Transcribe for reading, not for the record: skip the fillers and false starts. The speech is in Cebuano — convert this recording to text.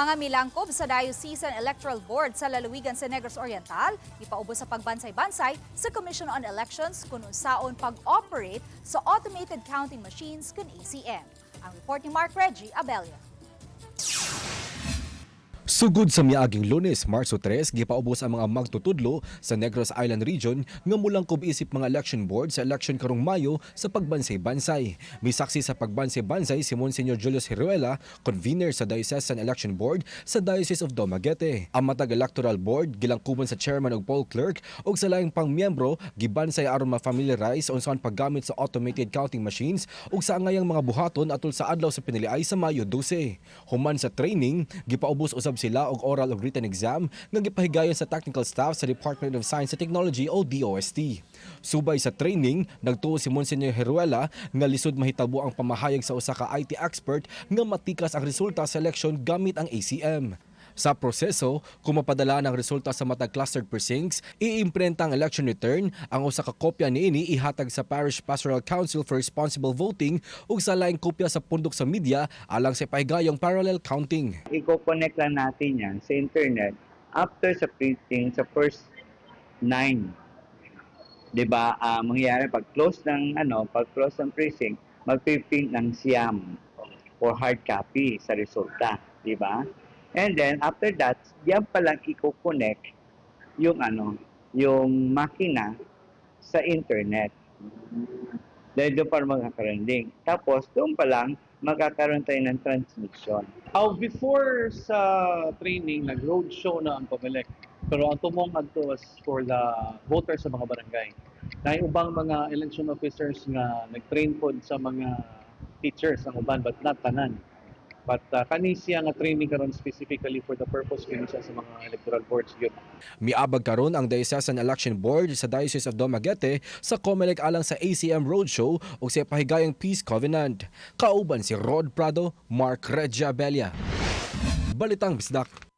Mga milangkob sa Diocesan Electoral Board sa lalawigan sa Negros Oriental, ipaubos sa pagbansay-bansay sa Commission on Elections kung unsaon pag-operate sa automated counting machines kun ACM. Ang report ni Mark Reggie Abella. Sugod sa miaging Lunes, Marso 3, gipaubos ang mga magtutudlo sa Negros Island Region nga mulangkob isip mga election board sa election karong Mayo sa pagbansay-bansay. Misaksi sa pagbansay-bansay si Monsignor Julius Heruela, convener sa Diocesan Election Board sa Diocese of Dumaguete. Ang matag electoral board gilangkuban sa chairman ug poll clerk ug sa laing pang miyembro gibansay aron ma-familiarize unsaon paggamit sa automated counting machines ug sa angayang mga buhaton atol sa adlaw sa piniliay sa Mayo 12. Human sa training, gipaubos usab sila og oral ug written exam nga gipahigayon sa technical staff sa Department of Science and Technology o DOST. Subay sa training, nagtuo si Monsignor Heruela nga lisod mahitabo ang pamahayag sa usa ka IT expert nga matikas ang resulta sa eleksyon gamit ang ACM. Sa proseso, kung mapadala ng resulta sa matag clustered precincts, iimprenta ang election return, ang usa ka kopya niini ihatag sa Parish Pastoral Council for Responsible Voting ug sa laing kopya sa pundok sa media alang sa pahigayong parallel counting. I-connect lang natin yan sa internet after sa printing sa first nine. 'Di ba? Mangyayari pag close ng ano, pag close ng precinct, magpiprint ng siyam or hard copy sa resulta, 'di ba? And then after that, diyan pa lang i-connect yung ano, yung makina sa internet. Dahil doon pa magkakaroon link. Tapos doon pa lang magkakaroon tayo ng transmission. Before sa training, nag-roadshow na ang COMELEC. Pero ang tumong adto was for the voters sa mga barangay. Naay ubang mga election officers nga nag-train pod sa mga teachers ang uban, but not tanan. But kani siya nga training karon specifically for the purpose kini siya sa mga electoral boards gyud. Miabag karon ang Diocesan Election Board sa Diocese of Dumaguete sa COMELEC alang sa ACM Roadshow ug sa pahigayang Peace Covenant. Kauban si Rod Prado, Mark Regia Abella. Balitang Bisdak.